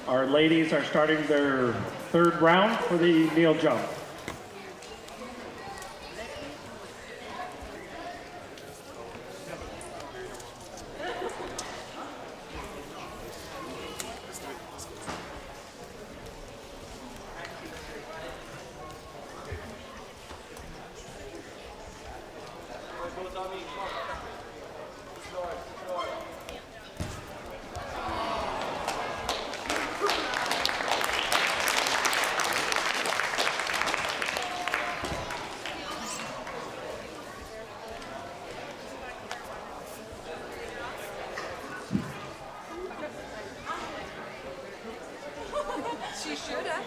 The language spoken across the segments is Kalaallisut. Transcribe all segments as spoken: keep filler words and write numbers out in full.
Our ladies are starting their third round for the kneel jump. She should have.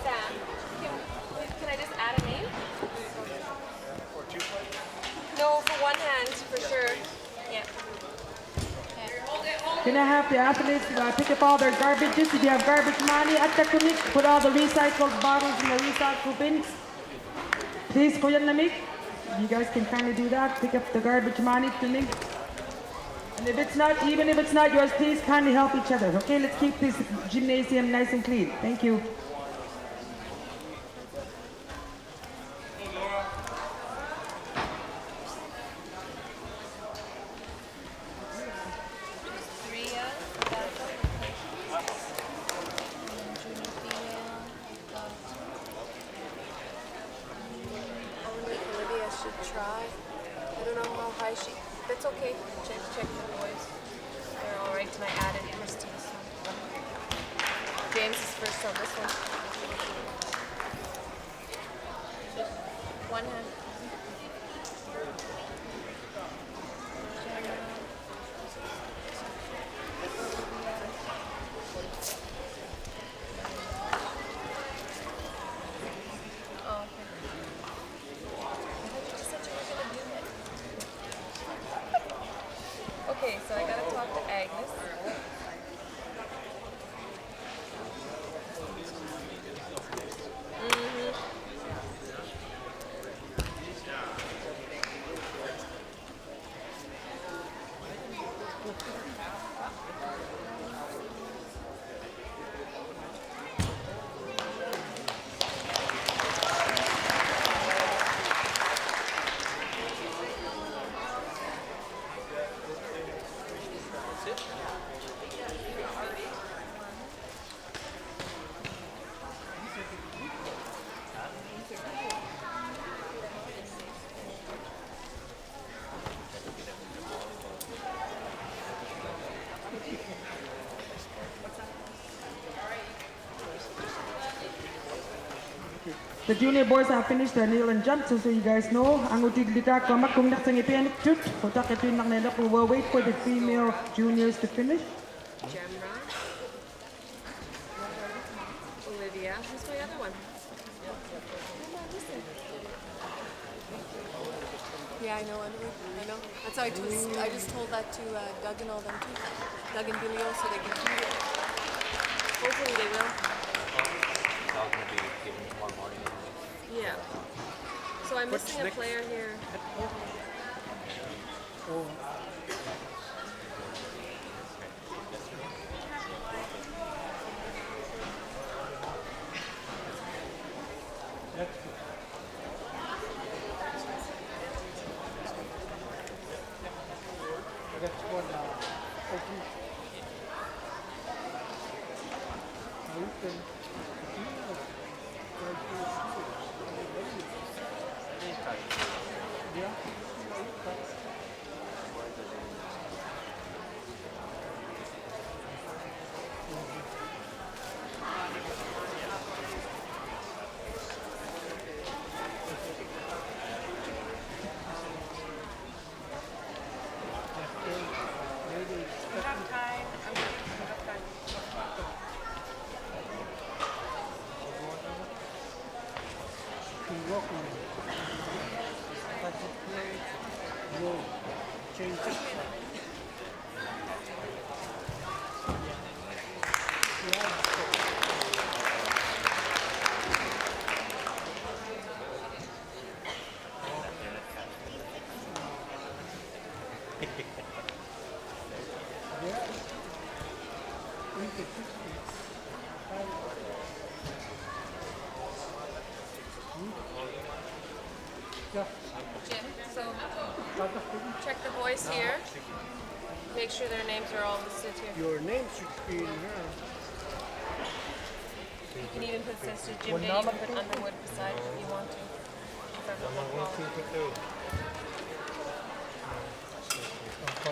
Sam, can, can I just add a name? No, for one hand, for sure. Yeah. Can I have the athletes, uh, pick up all their garbages? If you have garbage, maani attakkuni, put all the recycled bottles in the recycle bins. Please, qujanartumik. You guys can kindly do that. Pick up the garbage, maani, to me. And if it's not, even if it's not yours, please kindly help each other. Okay, let's keep this gymnasium nice and clean. Thank you. I wonder if Olivia should try. I don't know how high she. That's okay. Check, check the boys. They're all right. And I added Christie's. James is first on this one. One hand. Oh, okay. I thought you just said you were gonna do it. Okay, so I gotta talk to Agnes. Mm-hmm. The junior boys have finished their kneel and jump, so, so you guys know. Angutilitaa makkunnersangi pianittut, utaqqituinnarnialerput. We'll wait for the female juniors to finish. Jamra. Olivia. Who's my other one? Yeah, I know, I know, I know. That's how I just, I just told that to, uh, Doug and all them too. Doug and Billy also, they can. Hopefully they will. It's all gonna be given tomorrow morning anyway. Yeah. So I'm missing a player here. Oh. That's good. I got one, uh, open. Open. Yeah. You have time. I'm waiting for you have time. You're welcome. But the plate will change. Jim, so check the boys here. Make sure their names are all listed here. Your name should be in here. You can even put Sister Jim Day, you can put Underwood beside if you want to. Is that what we'll call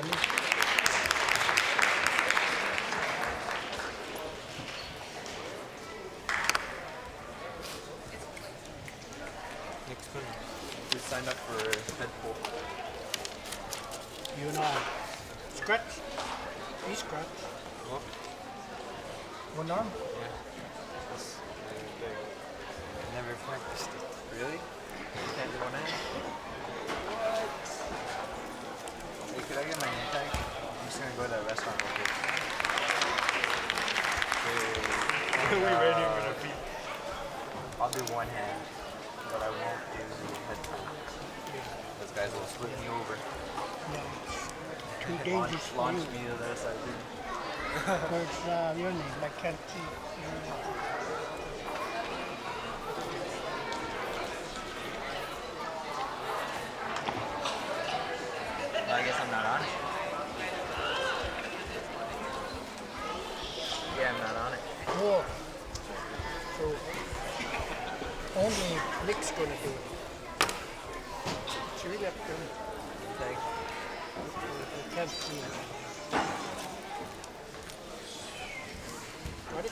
it? Next one. We signed up for Deadpool. You know, scratch. He scratch. What? One arm? Yeah. That's, uh, big. I never practiced it. Really? You can't do one hand? Hey, could I get my name tag? I'm just gonna go to the restaurant real quick. Hey, we ready for the uh, beat? I'll do one hand, but I won't do the head time. Those guys will flip me over. Yeah. Too dangerous for you. Launch me to the other side, too. Where's, uh, your name? I can't see. I guess I'm not on it. Yeah, I'm not on it. Cool. So, only Nick's gonna do it. Should we let them? Thanks. I can't see. Got it?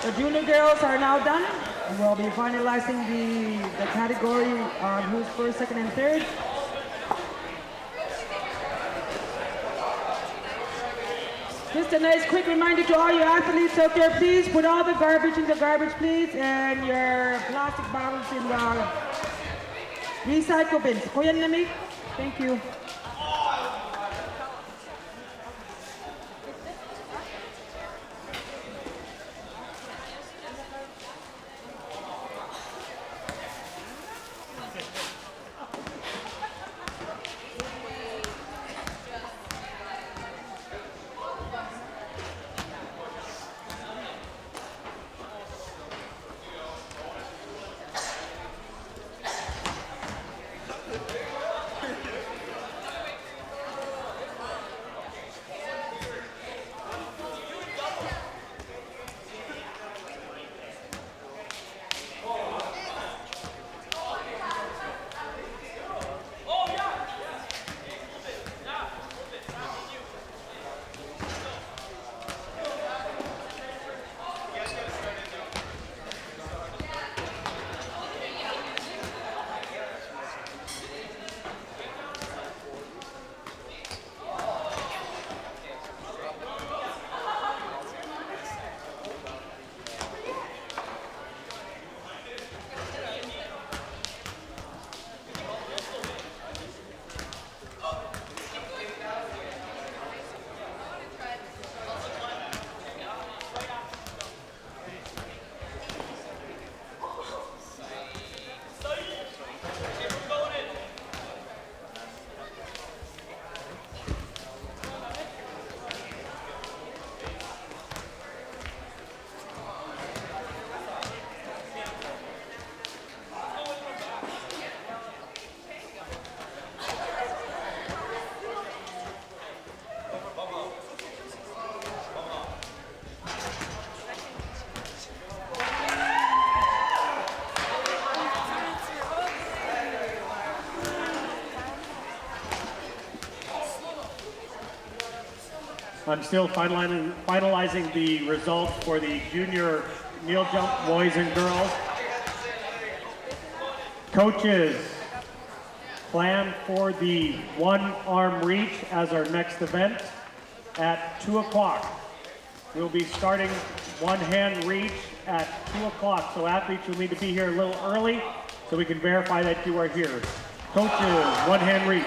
The junior girls are now done, and we'll be finalizing the, the category on who's first, second, and third. Just a nice quick reminder to all your athletes out there, please put all the garbage in the garbage, please, and your plastic bottles in the recycle bins. Qujanaq. Thank you. I'm still finalizing, finalizing the results for the junior kneel jump boys and girls. Coaches, plan for the one arm reach as our next event at two o'clock. We'll be starting one hand reach at two o'clock. So athletes, you'll need to be here a little early so we can verify that you are here. Coaches, one hand reach.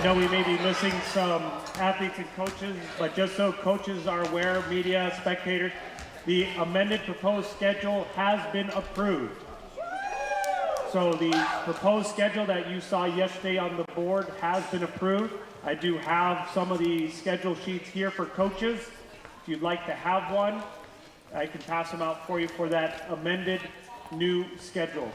know we may be missing some athletes and coaches, but just so coaches are aware, media, spectators, the amended proposed schedule has been approved. So the proposed schedule that you saw yesterday on the board has been approved. I do have some of the schedule sheets here for coaches. If you'd like to have one, I can pass them out for you for that amended new schedule.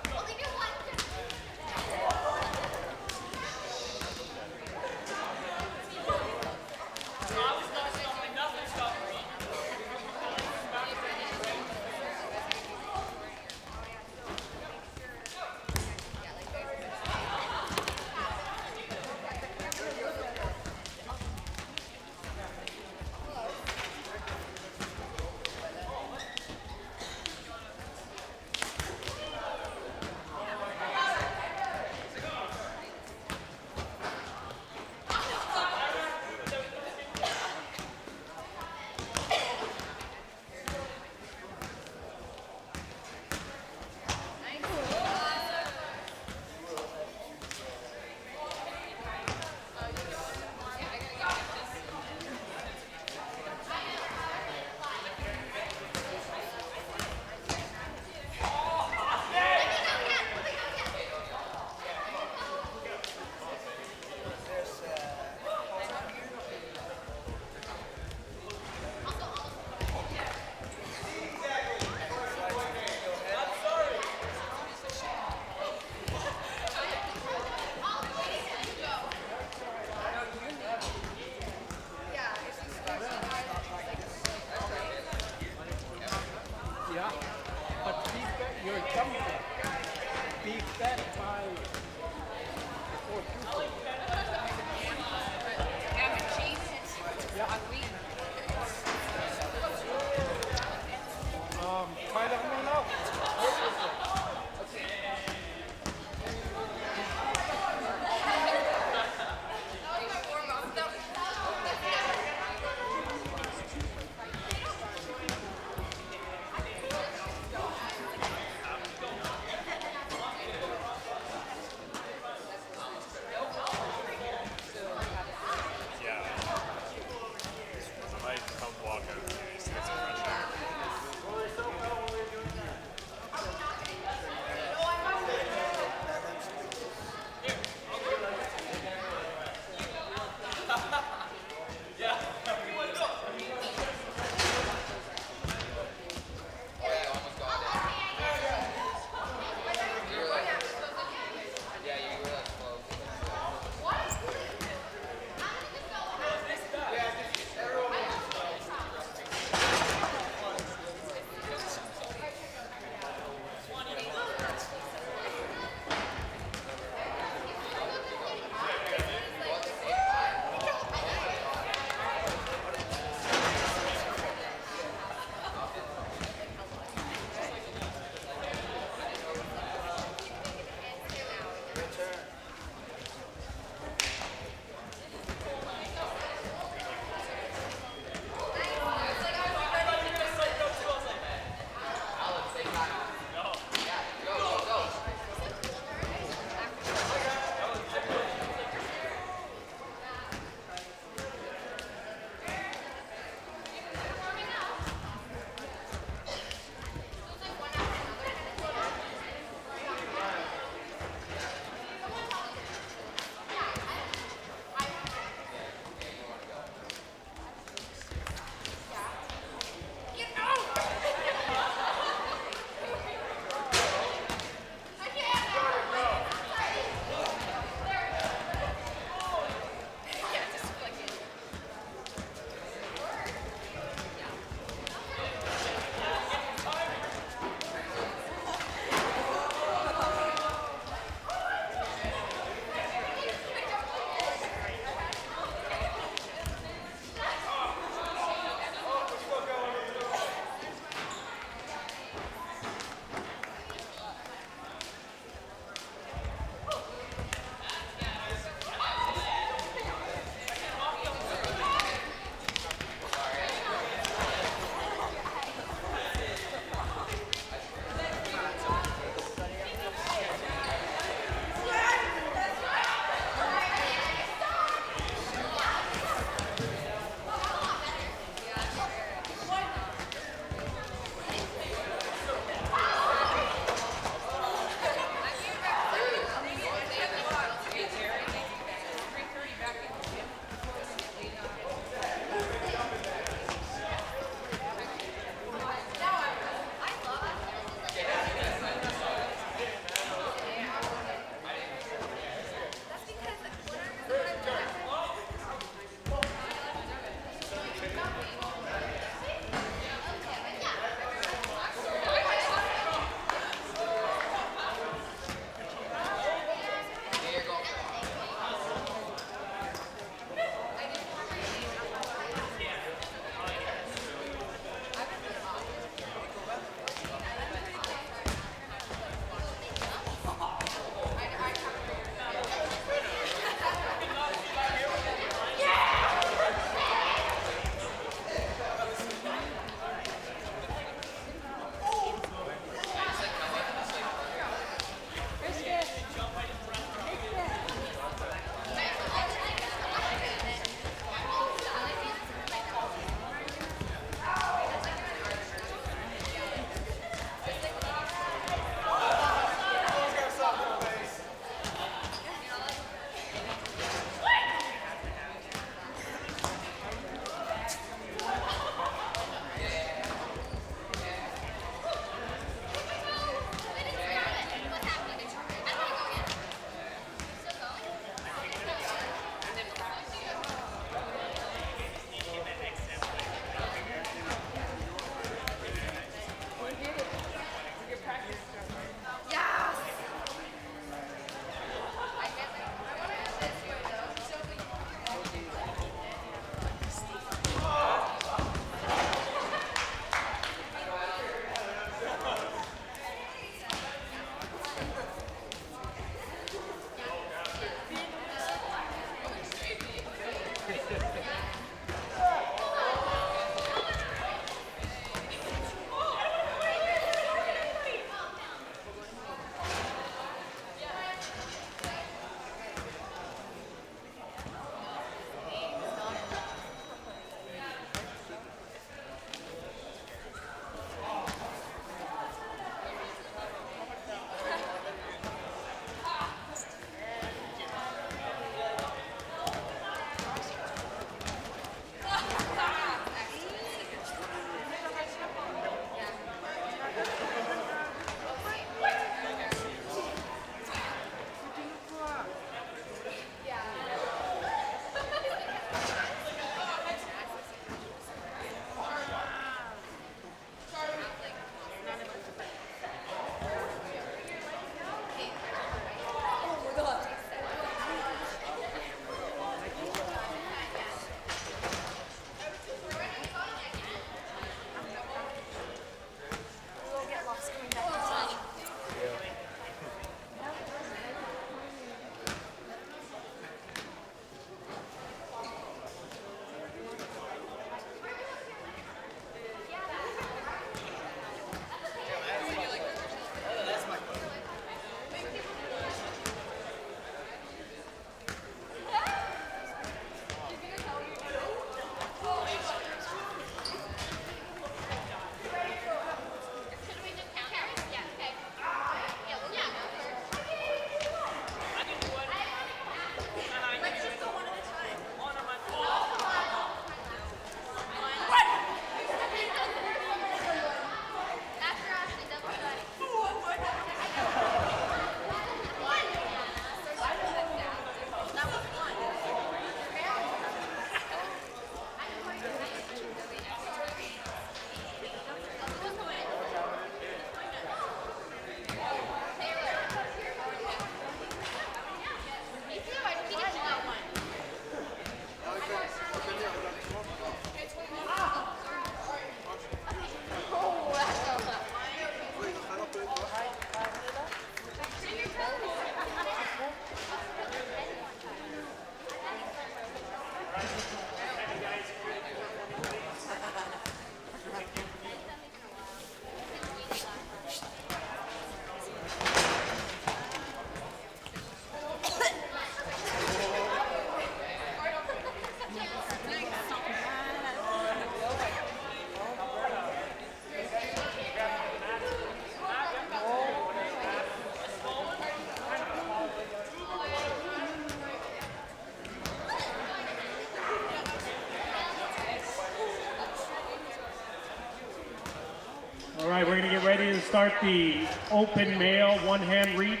All right, we're going to get ready to start the open male one-hand reach.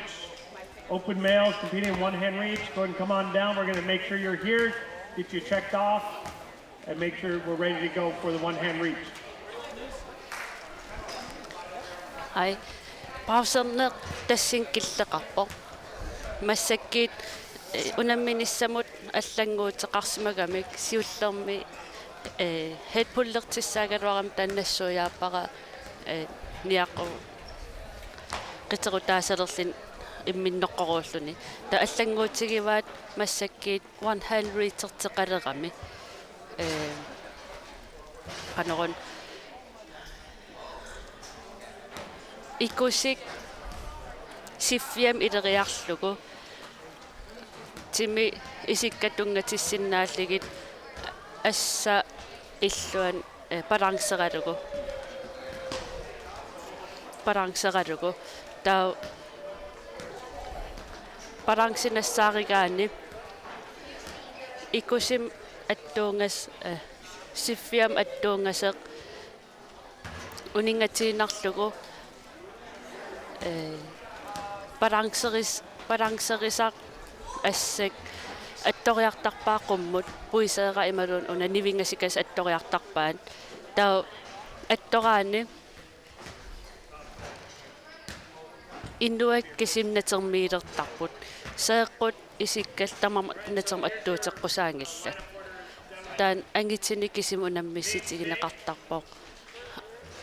Open males competing in one-hand reach. Go ahead and come on down. We're going to make sure you're here, get you checked off, and make sure we're ready to go for the one-hand reach. Hai. Pauserneq tassani killeqarpoq. Massakkut, eh, unamminissamut allannguuteqarsimagamik siullermik, eh, headpullertissaagaluarami taanna nassuiaappara, eh, niaqu qiterutaasalerluni imminnoqqoruulluni. Taava allannguutigivaat massakkut one hand reacherteqalerami. Eh, qanoruna ikusik siffiamik ileriarlugu timi isikka tunngatissinnaallugu assap illuani, eh, balanceralugu. Balanceralugu. Taava balanci nassaarigaanni ikusimi attuungas-, eh, siffiamik attuungasoq uninngatiinnarlugu, eh, balanceris-, balancerisaq assak attoriartarpaa qummut, puiseeraq imaluunniit una nivingasukasik attoriartarpaat. Taava attoraanni inuak kisimi natermiilertarput. Seeqqut isikkallu tamarmik natermut attuuteqqusaanngillat. Taanna angitinik kisimi unammissutigineqartarpoq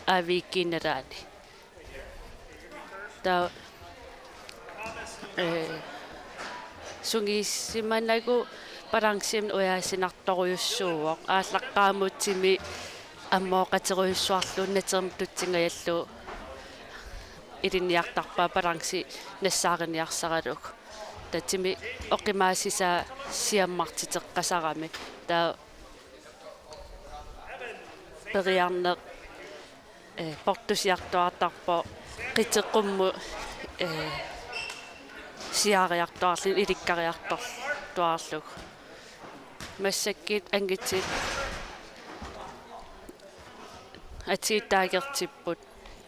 A V G-p nalaani. Taava, eh, sungiusimanagu Balanceemik ujaasinartorujussuuvoq, aallaqqaammut timi ammooqaterujussuarlugu natermut tutsingajallugu ilinniartarpaa balanci nassaariniarsaralugu. Taava timi oqimaasisaa siammartiteqqasarami. Taava periarneq, eh, portusiartuaartarpoq, qiteqummut, eh, siaariartuaarluni ilikkariartuaarlugu. Massakkut angutit atigut taagertipput,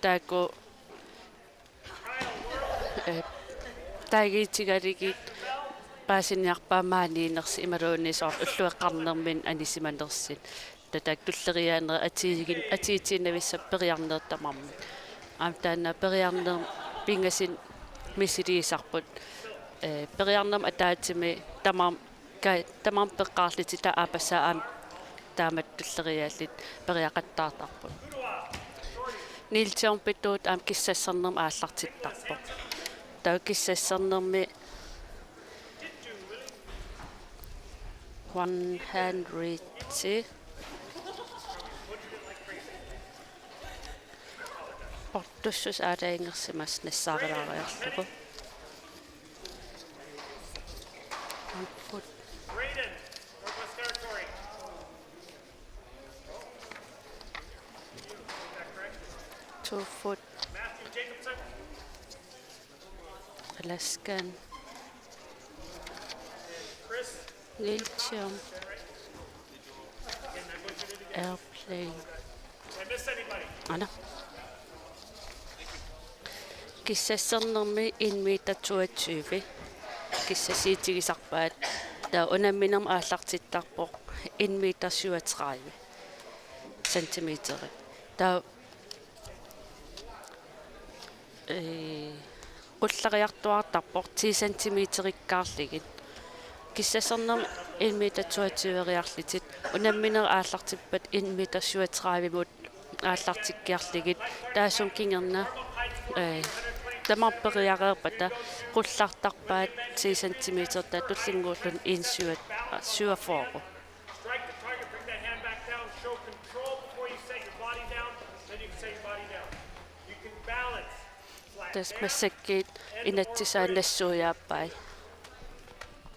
taakku, eh, taagiutigalugit paasiniarpaat maaniinnersut imaluunniit soorlu ullueqqarnerminni anisimanersut. Taava taakku tulleriiaarnerit atiigin-, atiitiinnavissappat periarneq tamarmik. Aamma taanna periarneq pingasut misiliisarput. Eh, periarnermut ataatsimut tamarmik ka-, tamarmik peqqaarlutik, taava aappassaa aamma taamatut tulleriiaarlutik periaqattaartarput. Neil Thiampitut aamma kissassernermik aallartittarpoq. Taava kissassernermi one hundred portussuseq aalajangersimasoq nassaarilaariarlugu. One foot. Two foot. Alaskan. Neil Thiam. Airplane. Aana. Kissassernermi en meter toogtyve. Kissassiitigisarpaat. Taava unamminermut aallartittarpoq en meter syvogtredive centimeter. Taava, eh, qullariartuaartarpoq ti centimeterikkaarlugit. Kissassernermi en meter toogtyveriarlutit, unamminerit aallartippat en meter syvogtredivemut aallartikkiarlugit, taassuma kingorna, eh, tamarmik periareerpata qullartarpaat ti centimeter, taava tullinnguulluni en syv, syvogfyrre. Strike the target, bring that hand back down, show control before you set your body down, then you can set your body down. You can balance. Flat Tassa hand, massakkut and or inatsisaa bridge. Nassuiaappai.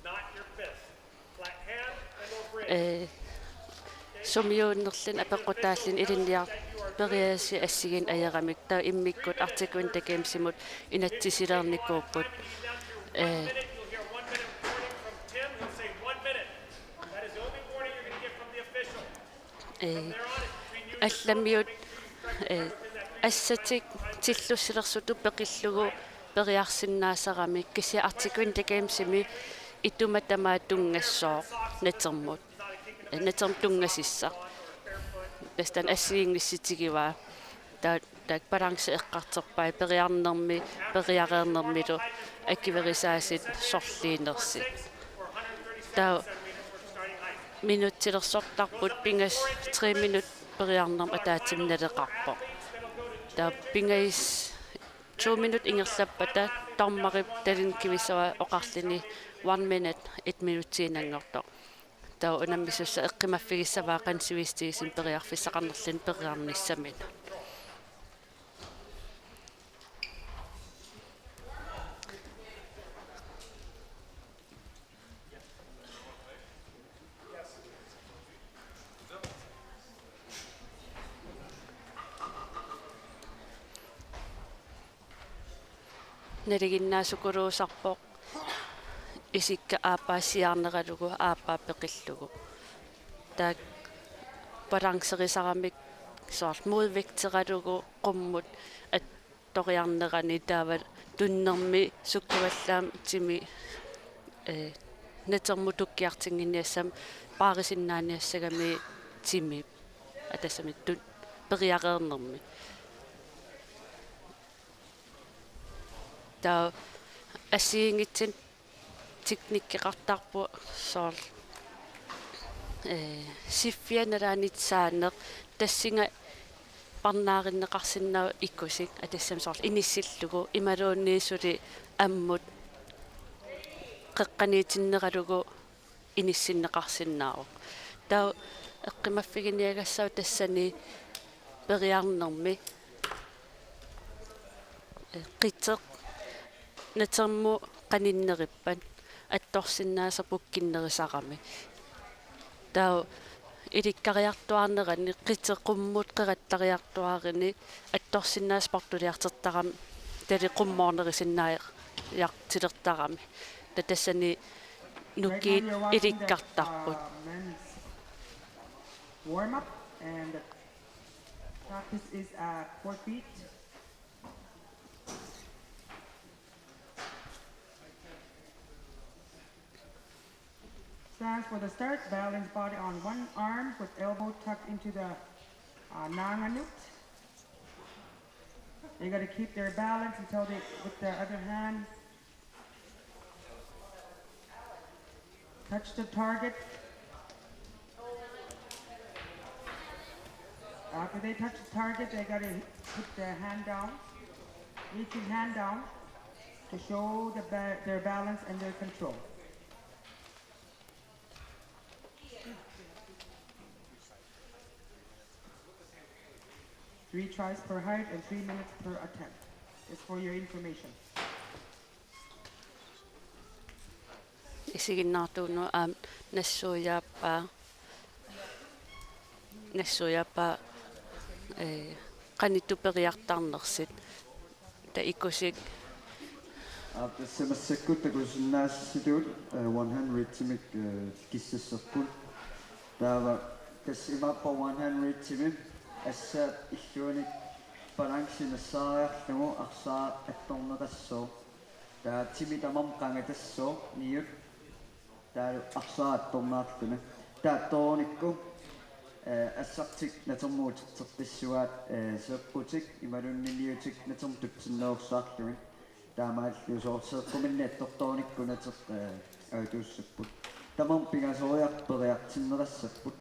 Not your fist. Flat hand and or bridge. Eh, sumiuunnerluni apeqqutaalluni ilinniar-, periaasiat assigiinneq ajoramik, taava immikkut Arctic Winter Gamesimut inatsisileernikuupput. Eh, eh, allamiut, eh, assatik tillussilersutut peqillugu periarsinnaasarami, kisianni Arctic Winter Gamesimi ituma tamaat tunngassooq natermut. Eh, natermut tunngasissaq. Tassa taanna assigiinngissutigivaa. Taava, taakku balanci eqqartorpai periarnermi, periareernermilu akuerisaasut sorliinersut. Taava minutsilersortarput, pingasut tre minut periarnermut ataatsimut naleqarpoq. Taava pingasut to minut ingerlappata dommerip tallimat kivissavaa oqarluni one minute, et minutsiinnanngortoq. Taava unammisussaq eqqumaffigissavaa qanoq sivisutigisumik periarfissaqarnerluni periarnissaminut. Nalinginnaasukuluusarpoq isikka aappaa siaarneralugu aappaa peqillugu. Taakku balancerisaramik soorlu modvægteralugu qummut attoriarnerani, taava tunnermi sukkavallaamik timi, eh, natermut tukkiartinnginniassammat paarisinnaaniassagami timi, aa, tassami tun-, periareernermi. Taava assigiinngitsunik teknikkeqartarpoq soorlu, eh, siffianalaanit saaneq, tassunga parnaarinneqarsinnaavoq ikusik, aa, tassami soorlu inissillugu imaluunniit suli ammut qeqqaniitinneralugu inissinneqarsinnaavoq. Taava eqqumaffiginiagassaq tassani periarnermi qiteq natermut qaninnerippat attorsinnaasarpoq kinnerisarami. Taava ilikkariartuaarnerani qiteq qummut qerattariartuaaruni attorsinnaasarpoq partiilertarami tali qummoornerisinnaajaq tilertarami. Taava tassani nukiit ilikkartarput. Warm up and the practice is at four feet. Stands for the start. Balance body on one arm with elbow tucked into the uh, nanganut. They got to keep their balance until they, with the other hand, touch the target. After they touch the target, they got to put their hand down, reaching hand down to show the ba- their balance and their control. Three tries per height and three minutes per attempt. It's for your information. Isiginnaartuuneq aamma nassuiaappaa, nassuiaappaa, ee, qanoq periartarnersut. Taava ikusik. Aap, tassa massakkut takusinnaassutigit, eh, one hand reachimik, eh, kissasserput. Taava tassa imaappoq one hand reachimi assaat illuanik balanci nassaariarlugu arsaq attorneqassooq. Taava timi tamarmi qangatassaaq niut. Taava arsaq attorneqarluni. Taava attorunikku, eh, assartik natermut utertertassavat, eh, seeqqutik imaluunniit niutik natermut tutsinnerusaarlugit. Taamaalillugu soorlu seeqquminnik attortorunikku nateq, eh, avatuussapput. Tamarmik pingasoriarlutik periartinneqassapput.